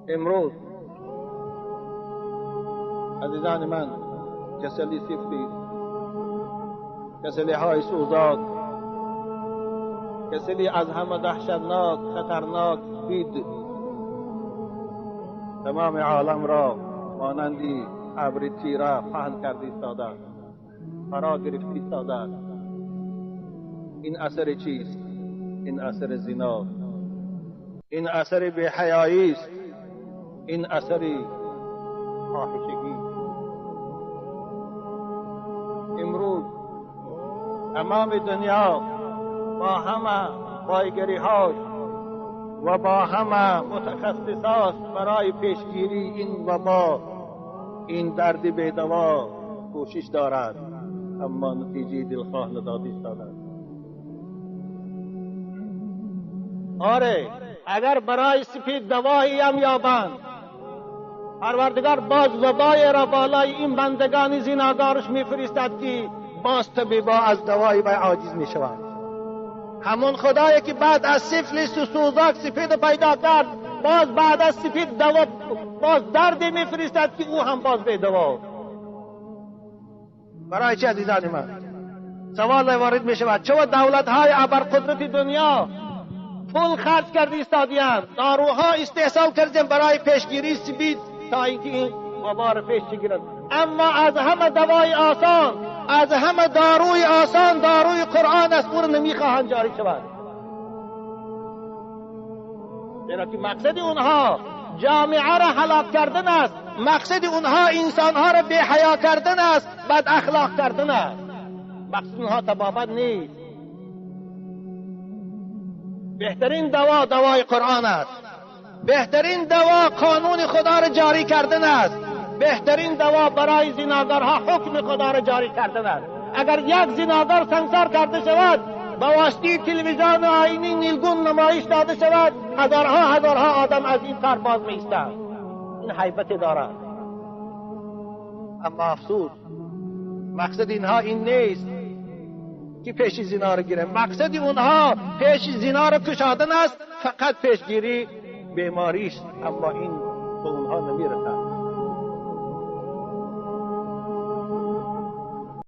امروز عزیزان من، کسلی سیفلیس، کسلی های سوزاک، کسلی از همه دهشتناک، خطرناک، سپید، تمام عالم را مانندی ابر تیره پهن کرده ایستاده، فرا گرفته ایستاده. این اثر چیست؟ این اثر زنا، این اثر بی‌حیایی است، این اثر فاحشگی. امروز تمام دنیا با همه بایگری‌هاش و با همه متخصصاش برای پیشگیری این وبا، این درد بی‌دوا کوشش دارد، اما نتیجه دلخواه نداده ایستاده. آره، اگر برای سپید دوایی هم یابند، پروردگار باز وبای را بالای این بندگان زیناگارش میفرستد که باز طبیبا از دوای وی عاجز میشوند. همون خدایی که بعد از سیفلیس و سوزاک سپید پیدا کرد، باز بعد از سپید دوا، باز دردی میفرستد که او هم باز به دوا. برای چه عزیزان من سوال وارد میشود؟ چه دولت های ابرقدرت دنیا پول خرج کرده ایستادی‌اند، داروها استحصال کردن برای پیشگیری سپید تا اینکه این وبا را پیش بگیرند، اما از همه دوای آسان، از همه داروی آسان، داروی قرآن است، او را نمیخواهند جاری شود. زیرا که مقصد اونها جامعه را هلاک کردن است، مقصد اونها انسانها را بی حیا کردن است، بد اخلاق کردن است. مقصد اونها طبابت نیست. بهترین دوا دوای قرآن است، بهترین دوا قانون خدا را جاری کردن است، بهترین دوا برای زیناگارها حکم خدا را جاری کردن است. اگر یک زیناگار سنگسار کرده شود، با واسطه تلویزیون آینی نیلگون نمایش داده شود، هزارها هزارها آدم از این کار باز می ایستند. این هیبت دارد. اما افسوس، مقصد اینها این نیست که پیش زنا را گیرند، مقصد اونها پیش زنا را کشادن است، فقط پیشگیری بیماری است، اما این به اونها نمیرسد.